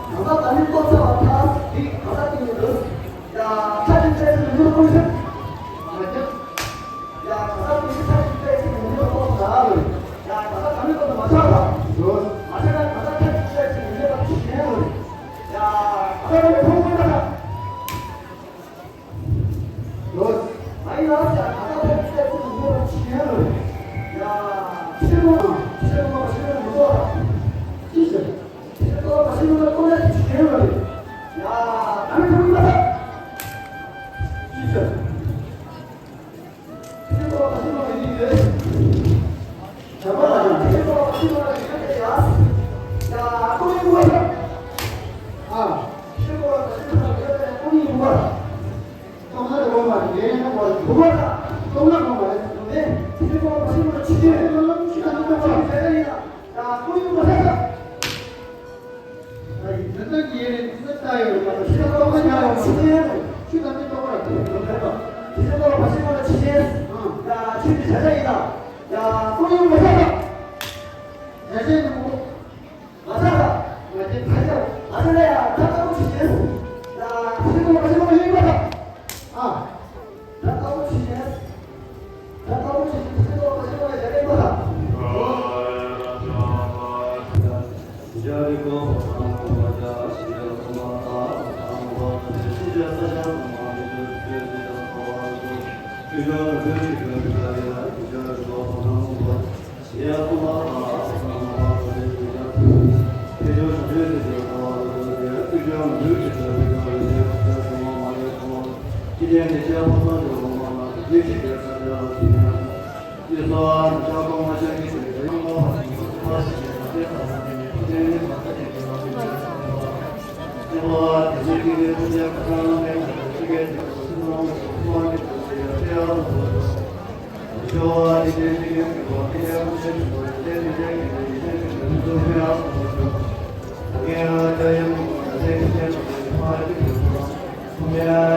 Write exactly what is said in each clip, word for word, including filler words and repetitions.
གང་ཟག་ད་ནི་ལྟོ་ཚང་བ་ཐག་འདི་གང་ཟག་དེ་ཡིན་འདུག་ཡ་ཁ་ཅིག་བཙལ་ཚུལ་མི་འདུག་ཀུན་ཤེས་མ་རྒྱབ། ཡ་གང་ཟག་དེ་ཁ་ཅིག་བཙལ་ཚུལ་མི་འདུག་ལྟོ་ཚང་ལ་ལོས། ཡ་གང་ཟག་ད་ནི་ལྟོ་ཚང་མ་ཆགས་ལ་ལོས། མ་ཆགས་ན་གང་ཟག་ཁ་ཅིག་བཙལ་ཚུལ་མི་འདུག་ཕྱི་ཉན་ལོས། ཡ་གང་ཟག་ད་ནི་ཕུང་མ་ཆགས། ལོས། ཨ་ཡི་ལ་ཡ་ད་ལྟ་ཕེབས་ཚེ་ཚུལ་མི་ལ་ཕྱི་ཉན་ལོས། ཡ་ཕྱི་ལོ་ཕྱི་ལོ་ཕྱི་ལོ་མི་ལོ་ལ། ཅི་ཟེར། ཕྱི་ལོ་ཕྱི་ལོ་ལ་ཀོ་ལ་ཕྱི་ཉན་ལོས། ཡ་ཨ་མི་ཐུག་མ་ཐག་ཅི་ཟེར། ཕྱི་ལོ་ཕྱི་ལོ་ཡིན་ཡོད། བྱ་བ་ལ་ཡང་ཕྱི་ལོ་ཕྱི་ལོ་ཡིན་ཡོད་ཡ། ཡ་ཀོ་ལ་ཡིན་མ་ཐག་ཨ། ཕྱི་ལོ་ཕྱི་ལོ་ཡིན་ཡོད་ཀོ་ལ་ཡིན་མ་ཐག་ཏོག་ཙམ་དགོས་པ་རེད། ངས་ཡང་བ་ལུག་པ་དང་ཏོག་ཙམ་དགོས་པ་རེད། ངས་ཕྱི་ལོ་ཕྱི་ལོ་ཕྱི་ལོ་ཕྱི་ལོ་ཕྱི་ལོ་ཕྱི་ལོ་ཡིན་ལ་ཡ་ཀོ་ཡུ་མ་ས་ས། ད་ཡིན་ད་ལྟ་ངས་རེད་ད་ལྟ་ཡོད་པ་ཕྱི་ལོ་ཕྱི་ལོ་ཕྱི་ལོ་ཕྱི་ལོ་ད་ལྟ་ཏོག་ར་ཏོག་ར་ཕྱི་ལོ་ཕྱི་ལོ་ཕྱི་ལོ་ཡ་ཆུ་དེ་བྱ་བྱ་ཡིན་ལ་ཡ་ཀོ་ཡུ་མ་ས་ས། བྱ་བྱ་ཡིན་ནོ། མ་ས་ས། མ་ས་ས་ཡ་ད་ལྟ་ཡ་ད་ལྟ་ཀོ་ཆུ་ཡིན་ལ་ཕྱི་ལོ་ཕྱི་ལོ་ཡིན་མ་ས། ཨ། ད་ལྟ་བུ་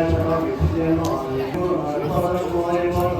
ཞིག་ཡིན། ད་ལྟ་བུ་ཞིག་ཡིན། ཕྱི་ལོགས་ཕྱི་ལོགས་ལ་ཡ་རེ་མ་ཐག་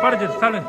པར་གྱི་ས་ལེ།